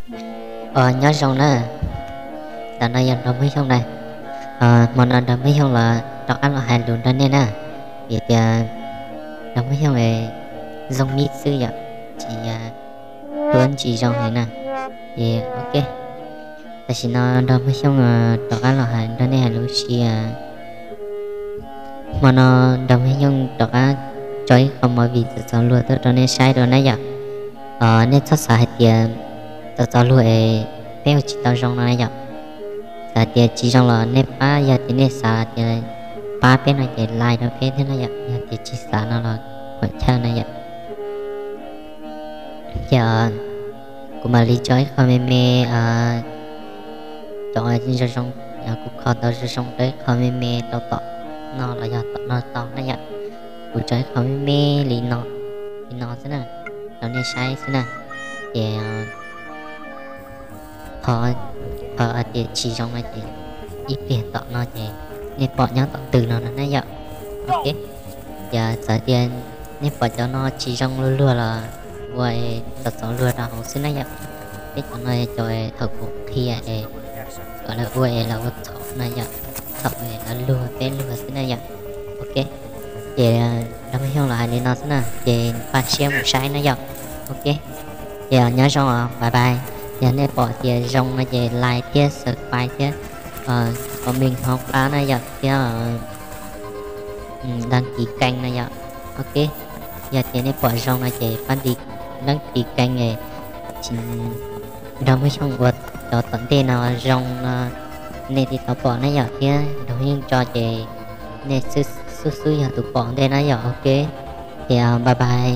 Os, nyob zoo na. Ntawm no yog Nraug Muaj Xyooj na. Hmo no Nraug Muaj Xyooj los rov qab los hais lus nrog nej na. Vim tias Nraug Muaj Xyooj zoo mib xwb yom, tsis, tuab tsis zoo heev na. Ces ok, tam sim no Nraug Muaj Xyooj rov qab los hais nrog nej hais lus si. Hmo no Nraug Muaj Xyooj rov qab tso ib qho movie txom txom luag tuaj rau nej saib dua na yom. Nej txhob xav hais tias txom txom luag es peb ua tsis tau zoo no yom. Xav tias tsis zoo los nej pab, yog tias nej xav tias pab peb no ces like rau peb thiab na yom, yog tias tsis xav no los kuam chawj na yom. Ces kuv mam li tso ib qho me me, cov zoo zoo, kuv kho tau zoo zoo rau ib qho me me rau tom no los yog tom no tau na yom. Kuv tso ib qho me me li no, li no xwb na, rau nej saib xwb na. Ces qhov, qhov hais tias tsis zoo no ces ib pliag tom no ces nej pom nyob tom ntws no no na yom. Ok, ces txawm tias nej pom cov no tsis zoo luag luag los ua txom txom luag rau hauv xwb na yom. Peb cov no cov thaum kuv qhia es kom lawv ua es lawv ua txhaum na yom, txhaum es lawv luag peb luag xwb na yom. Ok, ces Nraug Muaj Xyooj los hais li no xwb na, ces paj siab mus saib na yom. Ok, ces nyob zoo os, bye bye. Yog nej pom tias zoo no ces like thiab subscribe thiab comment hauv qab na yom, thiab đăng ký kênh na yom. Ok, yog tias nej pom zoo no ces pab đăng ký kênh es Nraug Muaj Xyooj ua cov tom ntej no zoo no nej thiaj tau pom na yom, thiab Nraug Muaj Xyooj tso ces nej xub xub yog tus pom ntej na yom. Ok, ces bye bye.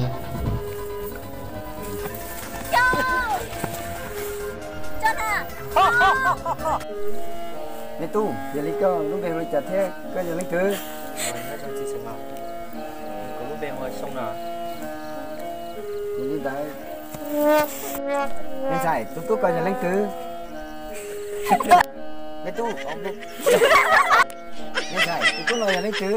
Me tub, yog li koj lub npe hu li cas thiab koj yog leej twg? Kuv lub npe hu ua Xyooj no. Yog li ntawd, me ntxhais, tus tub koj yog leej twg? Me tub, me ntxhais, tus tub no yog leej twg?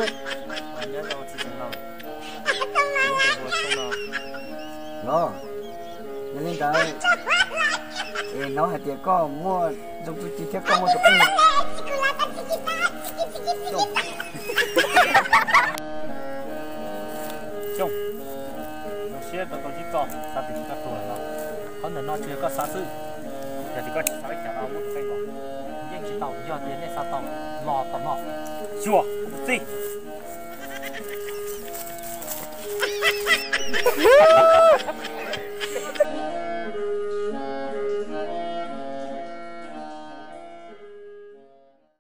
Los, yog li ntawd, es hnov hais tias koj muaj zoo txuj ci thiab koj muaj tus phooj ywg. Xyooj, zoo siab tau tau ntsib koj, xav tias koj tuag lawm no. Qhov ntawm no tsis yog koj xav xwb, yog tias koj tsis xav li cas no muab tus kheej los yeej tsis tau, yog tias nej xav tau los tom no, xyuas txij.